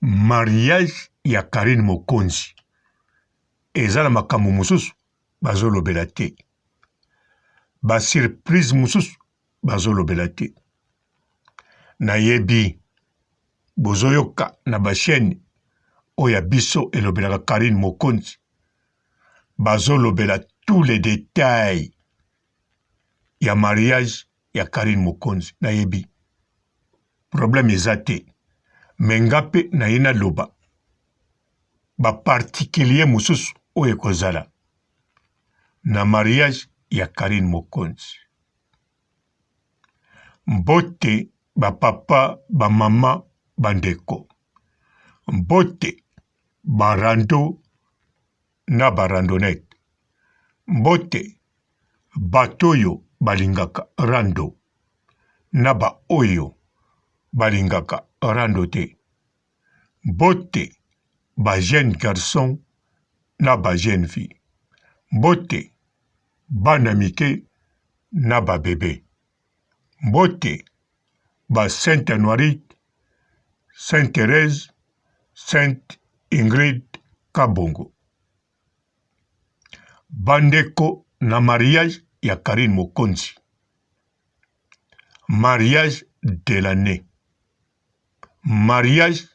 Mariage ya Carine Mokonzi eza na makambo mosusu bazolobela te, ba surprise mosusu bazolobela te. Nayebi bozoyoka na ba chaine oyo ya biso elobelaka Carine Mokonzi, bazolobela tous les details ya mariage ya Carine Mokonzi. Nayebi problème eza te, mais nga pe naye naloba ba particulier mosusu oyo ekozala na mariage ya Carine Mokonzi. Mbote ba papa, ba mama, ba ndeko. Mbote ba rando na ba randonnette. Mbote bato oyo balingaka rando na ba oyo balingaka rando te. Mbote ba jeunes garçons na ba jeunes filles. Mbote bana mike na ba bebe. Mbote ba Sainte Anuarite, Sainte Therèse, Sainte Ingrid Kabongo. Bandeko na mariage ya Carine Mokonzi. Mariage de l'annee. Mariage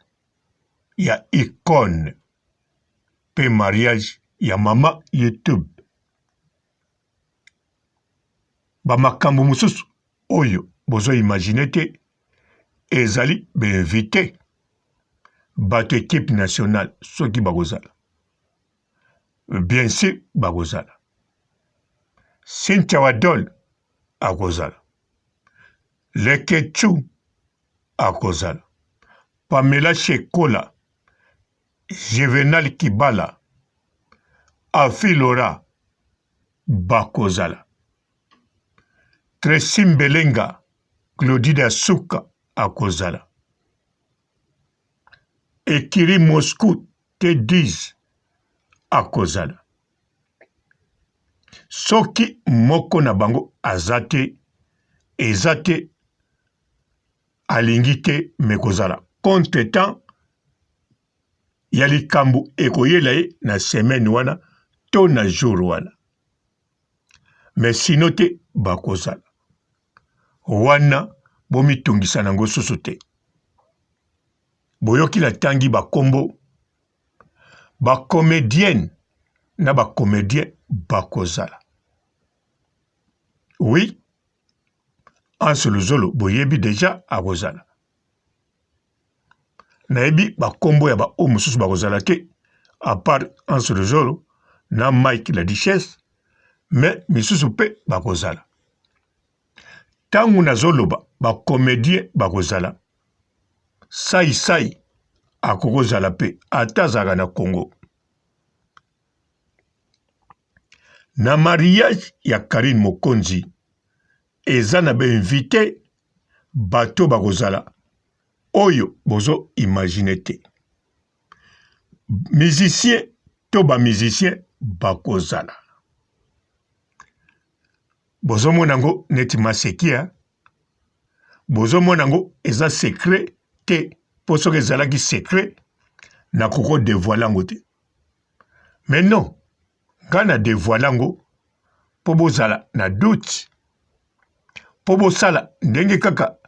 ya icone pe mariage ya mama YouTube. Ba makambo mosusu oyo bozo imaginer te ezali ba invite bato equipe nationale soki bakozala bien sur bakozala Cynthia Wadol akozala Leketchou akozala Pamela Shekola Juvenal Kibala Afi Laura bakozala Tracy Mbelenga Claudine Asuka akozala Ekiri Moscou T10 akozala. Soki moko na bango aza te, eza te alingi te mais kozala contre temps ya likambo ekoyela ye na semaine wana to na jour wana. Mais sino te bakozala wana, bomitungisa nango susu te. Boyoki natangi ba kombo ba comedienne na ba comedien bakozala. Oui, Anse Luzolo boyebi deja akozala. Nayebi ba kombo ya ba oyo mosusu bakozala te à part Anse Luzolo na Mike la Duchesse, mais misusu pe bakozala. Tango nazoloba ba comedien bakozala, Sai Sai akokozala pe ata azalaka na Congo. Na mariage ya Carine Mokonzi eza na ba invite bato bakozala oyo bozo imagine te. Musicien to ba musicien bakozala. Bozomona yango neti maseki hein? Bozomona yango eza secret te po soki ezalaki secret nakoko devoile yango te. Mais non, nga na devoile yango po bozala na doute, po bosala ndenge kaka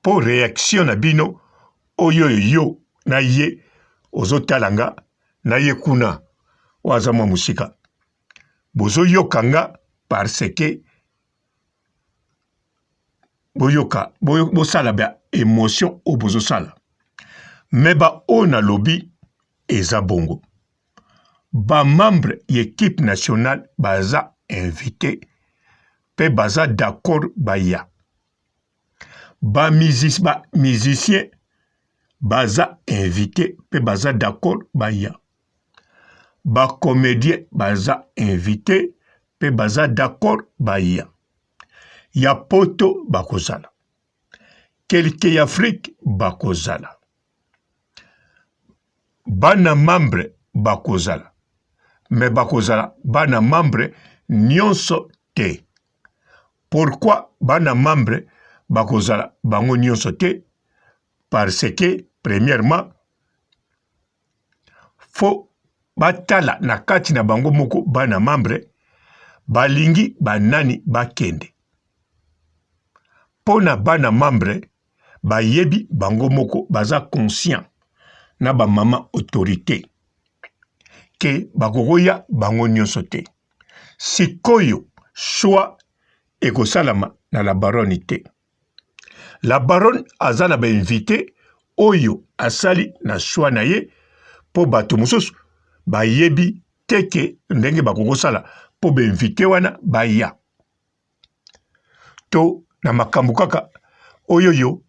po reaction na bino oyo yo na ye ozotala nga na ye kuna oyo aza mwa mosika. Bozoyoka nga parce que boyoka bosala ba emotion oyo bozosala me ba oyo nalobi eza bongo ba membre ya equipe nationale baza invite pe baza d'accord baya ba musicien baza invite pe baza d'accord baya ba comedien baza invite pe baza d'accord baya ya poto bakozala kelke ya Afrique bakozala bana membre bakozala me bakozala bana membre nyonso te pourquoi bana membre bakozala bango nyonso te parce que premièrement. Fo batala na kati na bango moko bana membre balingi banani bakende. Mpo na bana membre bayebi bango moko baza conscient na ba mama autorite ke bakokoya bango nyonso te. Sikoyo choix ekosalama na la baronne te. La baronne aza na ba invite oyo asali na choix na ye mpo bato mosusu bayebi te ke ndenge bakokosala mpo ba invite wana baya to na makambo kaka oyoyo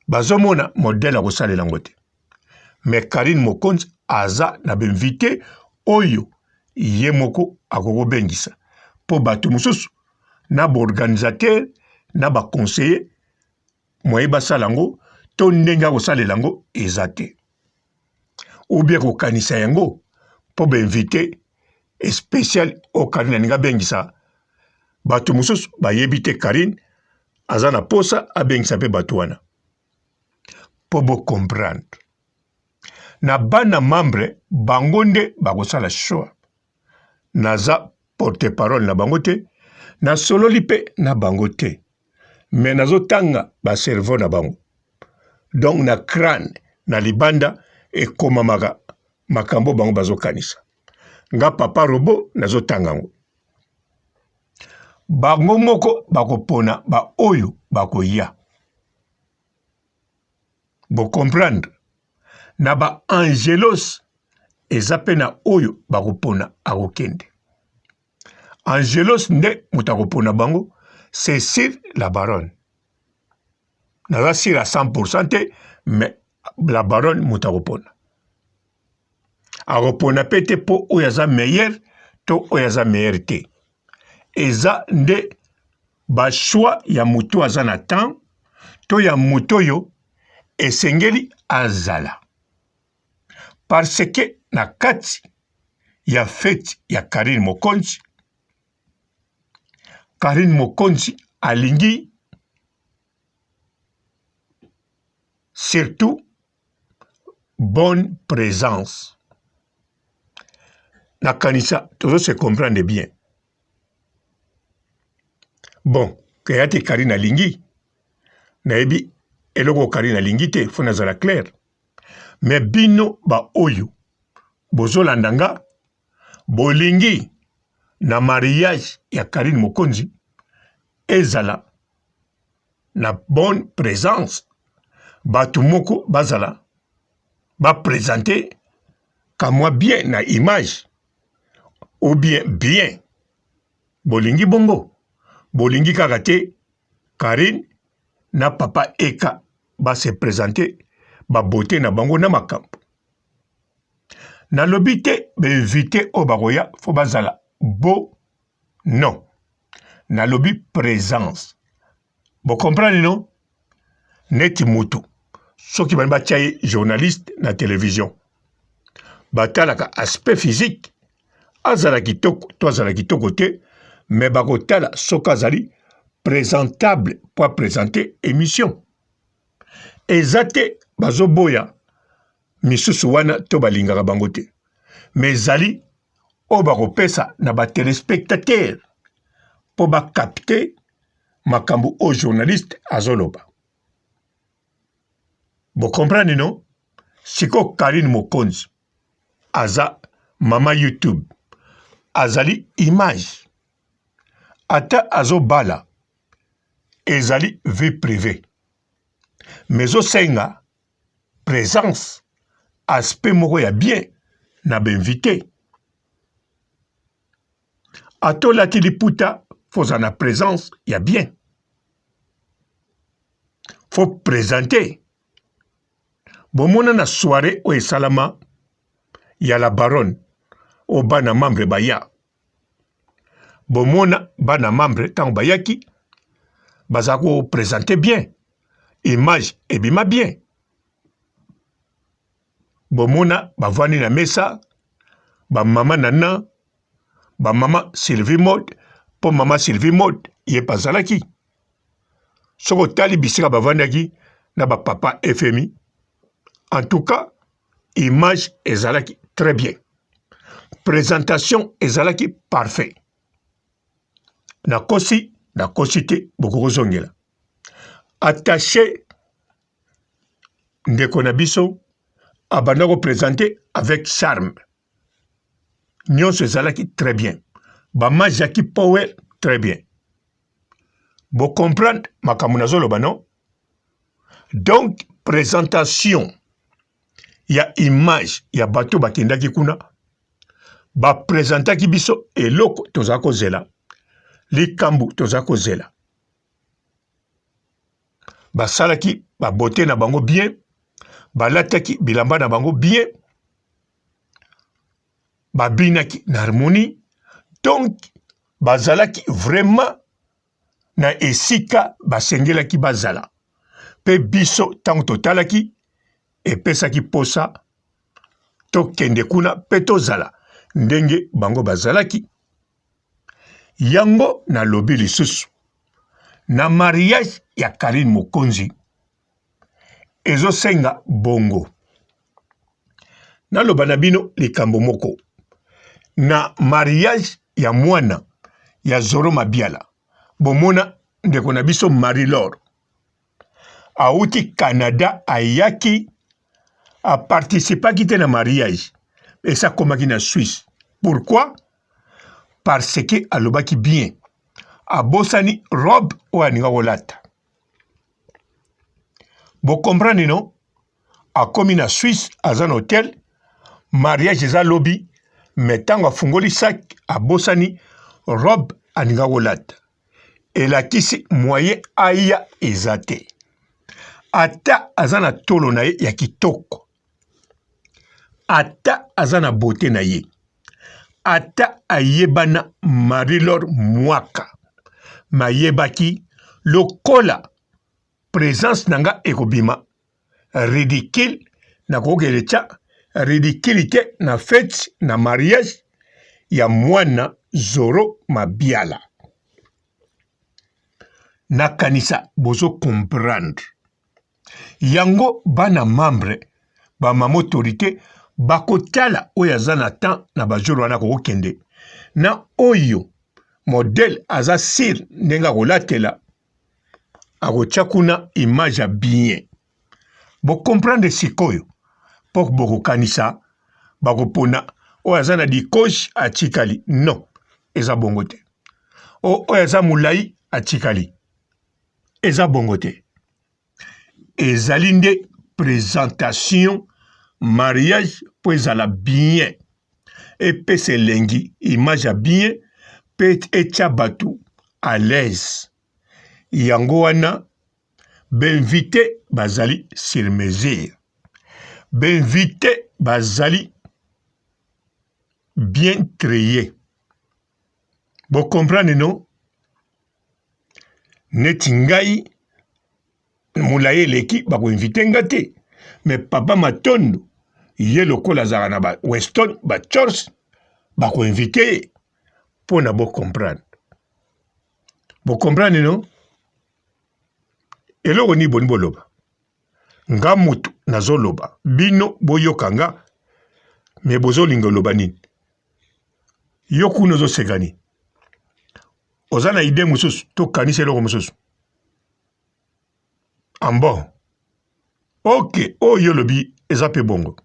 bazomona modèle ya kosalela yango te. Mais Carine Mokonzi aza na ba invite oyo ye moko akokobengisa mpo bato mosusu na ba organisateur na ba conseiller moye basala yango to ndenge akosalela yango eza te ou bien kokanisa yango mpo ba invite special oyo Carine alingi abengisa bato mosusu bayebi te Carine aza na posa abengisa mpe bato wana mpo bo comprendre na bana membre bango nde bakosala choix naza porte parole na bango te nasololi mpe na bango te me nazotanga ba cerveau na bango donc na crane na libanda ekomamaka makambo bango bazokanisa nga papa robo nazotanga yango bango moko bakopona baoyo bakoya bo comprendre na ba angelos eza pe na oyo bakopona akokende angelos nde moto akopona bango c'est sur la baronne naza sur à 100% te mais la baronne moto akopona akopona pe te mpo oyo aza meilleur to oyo aza meilleur te eza nde ba choix ya moto aza na temps to ya moto oyo esengeli azala parce que na kati ya fete ya Carine Mokonzi, Carine Mokonzi alingi surtout bonne présence. Nakanisa tozo se comprendre bien. Bon, kaya te Carine alingi, nayebi eloko Carine alingi te, faut nazala clair. Mais bino ba oyo bozolanda nga bolingi na mariage ya Carine Mokonzi ezala na bonne presence bato moko bazala ba presente kamwa bien na image ou bien bien bolingi bongo bolingi kaka te Carine na papa Eka ba se presenter ba beauté na bango na makambo nalobi te ba invité oyo bakoya fo bazala beau non nalobi presence bo comprendre non neti mutu soki bani batia ye journaliste na television batalaka aspect physique azala kitoko to azala kitoko te me bakotala soki azali presentable mpo apresente émission eza te bazoboya misusu wana to balingaka bango te me ezali oyo bakopesa na ba telespectateur mpo bakapte makambo oyo journaliste azoloba bo comprendre non sikoyo Carine Mokonzi aza mama YouTube azali image ata azobala ezali vie privee mais ezosenga presence aspect moko ya bien na ba invite ata olati liputa fozala na presence ya bien fo presente bomona na soiree oyo esalama ya la baronne oyo bana membre baya bomona bana membre ntango bayaki baza ko presente bien image ebima bien bomona bavandi na mesa bamama nana bamama sylvie mode mpo mama sylvie mode ye mpe azalaki soki otali bisika bavandaki na bapapa fmi en tout cas image ezalaki. très bien. Présentation ezalaki parfait. Nakosi, nakosi te, bokokozongela. Attaché ndeko na biso abanda ko présenter avec charme. Nyonso ezalaki très bien. Ba Jackie Power très bien. Bo comprendre makambo nazoloba non? Donc présentation ya image ya bato bakendaki kuna bapresentaki biso eloko toza kozela likambo toza kozela basalaki babote na bango bien balataki bilamba na bango bien babinaki na harmonie donc bazalaki vraiment na esika basengelaki bazala mpe biso ntango totalaki epesaki mposa tokende kuna mpe tozala ndenge bango bazalaki yango nalobi lisusu na mariage ya Carine Mokonzi ezosenga bongo naloba na bino likambo moko na mariage ya mwana ya Zoro Mabiala bomona ndeko na biso Marie Laure awuti Canada ayaki aparticipaki te na mariage esi akomaki na Suisse pourquoi parce que alobaki bien abosani robe oyo alinga kolata Bo comprendre non? Akomi na Suisse aza na hotel, mariage eza lobi, mais tango afungoli sac abosani robe alinga kolata. Elakisi moyen aya eza te. Ata aza na tolo na ye ya kitoko, ata aza na beauté na ye, ata ayebana Marie-Laure Mwaka, mayebaki lokola presence na nga ekobima ridicule nakokende tya ridicule te na fete na mariage ya mwana Zoro Mabiala. Nakanisa bozo comprendre yango bana membre ba mama autorite bakotala oyo aza na temps na ba jour wana akokokende na oyo modèle aza sur ndenge akolatela akotia kuna image ya bien bo comprendre sikoyo po bokokanisa bakopona oyo aza na dikoche atikali non eza bongo te oyo aza molai atikali eza bongo te ezali nde presentation mariage mpo ezala bien epesa elengi image ya bien mpe etya bato à l'aise yango wana bainvite bazali sur mesure bainvite bazali bien trier bo comprendre non neti ngai molayi eleki bakoinvite nga te me papa matondo ye lokola azalaka na ba weston ba chors bakoinvite ye mpo na bocomprendre bocomprendre no eloko nini boni boloba nga mutu nazoloba bino boyoka nga me bozolinga oloba nini yo kuna ozoseka nini oza na idee mosusu tokanisa eloko mosusu ambon ok oyo olobi eza mpe bongo.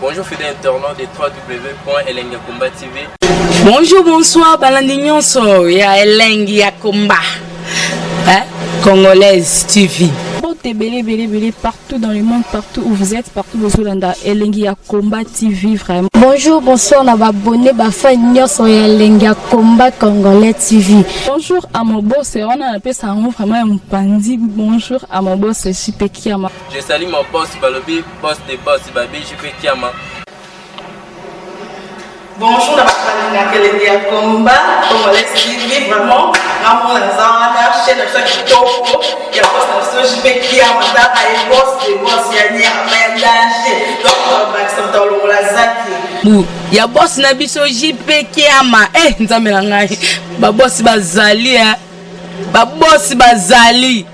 Bonjour fidèles internautes de www.elengiyakomba TV. Bonjour, bonsoir, balandi nyonso ya Elengi ya Komba. Hein? Congolaise TV. Mbote ebele ebele ebele partout dans le monde, partout où vous êtes, partout bozolanda Elengi ya Combat TV vraiment. Bonjour, bonsoir na ba abonné ba fan nyonso ya Elengi ya Combat Congolais TV. Bonjour à mon boss, wana napesa yango vraiment ya mopanzi. Bonjour à mon boss JP Kiama. Je salue mon boss Balobi, boss des boss Babi JP Kiama. Bonjour na bato balingaka elengi ya combat congolais TV vraiment ngamona naza wana chaîne na biso ya kitoko ya boss na biso JP Kiama tala ye boss de boss ya nyama ya danger donc babakisa moto alongola zaki Bu ya boss na biso JP Kiama eh nzambe na ngai ba boss bazali eh ba boss bazali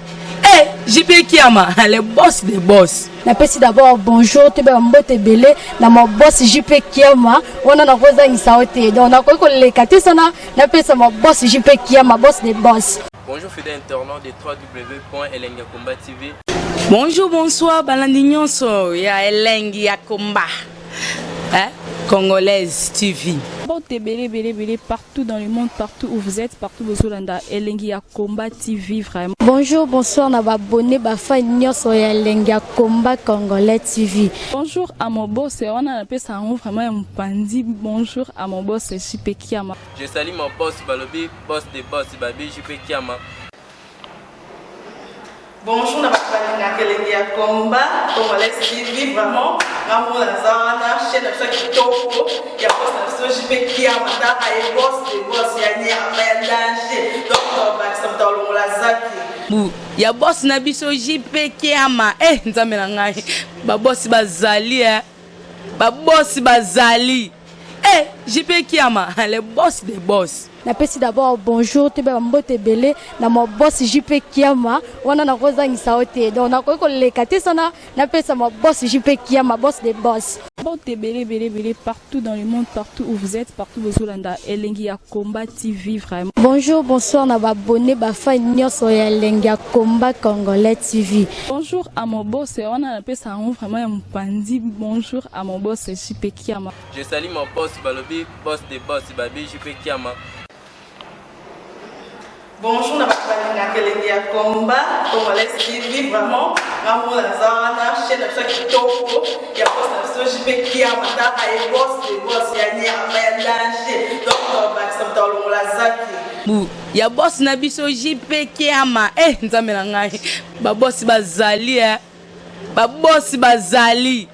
eh JP Kiama le boss des boss. Napesi d'abord bonjour toyeba mbote ebele na ma boss JP Kiama wana nakozangisa yo te donc nakoki koleka te sana napesa ma boss JP Kiama boss des boss. Bonjour fidèles internautes de www.elengiyakomba TV. Bonjour, bonsoir, balandi nyonso ya Elengi ya Komba. Hein? Congolaise TV. Mbote ebele ebele ebele partout dans le monde, partout où vous êtes, partout bozolanda Elengi ya Combat TV vraiment. Bonjour, bonsoir na ba abonné ba fan nyonso ya Elengi ya Combat Congolais TV. Bonjour à mon boss, wana napesa yango vraiment ya mopanzi. Bonjour à mon boss JP Kiama. Je salue mon boss Balobi, boss des boss Babi JP Kiama. Bonjour na bato balingaka elengi ya combat congolais TV vraiment ngamona naza wana chaîne na biso ya kitoko ya boss na biso JP Kiama tala ye boss de boss ya nyama ya danger donc babakisa moto alongola zaki Bu ya boss na biso JP Kiama eh nzambe na ngai ba boss bazali eh ba boss bazali eh JP Kiama le boss des boss. Napesi d'abord bonjour toyeba mbote ebele na ma boss JP Kiama wana nakozangisa yo te donc nakoki koleka te sana napesa ma boss JP Kiama boss des boss. Mbote ebele ebele ebele partout dans le monde, partout où vous êtes, partout bozolanda Elengi ya Combat TV vraiment. Bonjour, bonsoir na ba abonné ba fan nyonso ya Elengi ya Combat Congolais TV. Bonjour à mon boss, wana napesa yango vraiment ya mopanzi. Bonjour à mon boss JP Kiama. Je salue mon boss Balobi, boss des boss Babi JP Kiama. Bonjour na bato balingaka elengi ya combat congolais TV vraiment ngamona naza wana chaîne na biso ya kitoko ya boss na biso JP Kiama tala ye boss de boss ya nyama ya danger donc babakisa moto alongola zaki. Bu ya boss na biso JP Kiama eh nzambe na ngai ba boss bazali eh ba boss bazali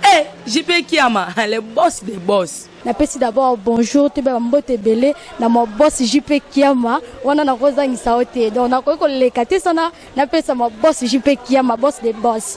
eh JP Kiama le boss des boss. Napesi d'abord bonjour toyeba mbote ebele na ma boss JP Kiama wana nakozangisa yo te donc nakoki koleka te sana napesa ma boss JP Kiama boss des boss.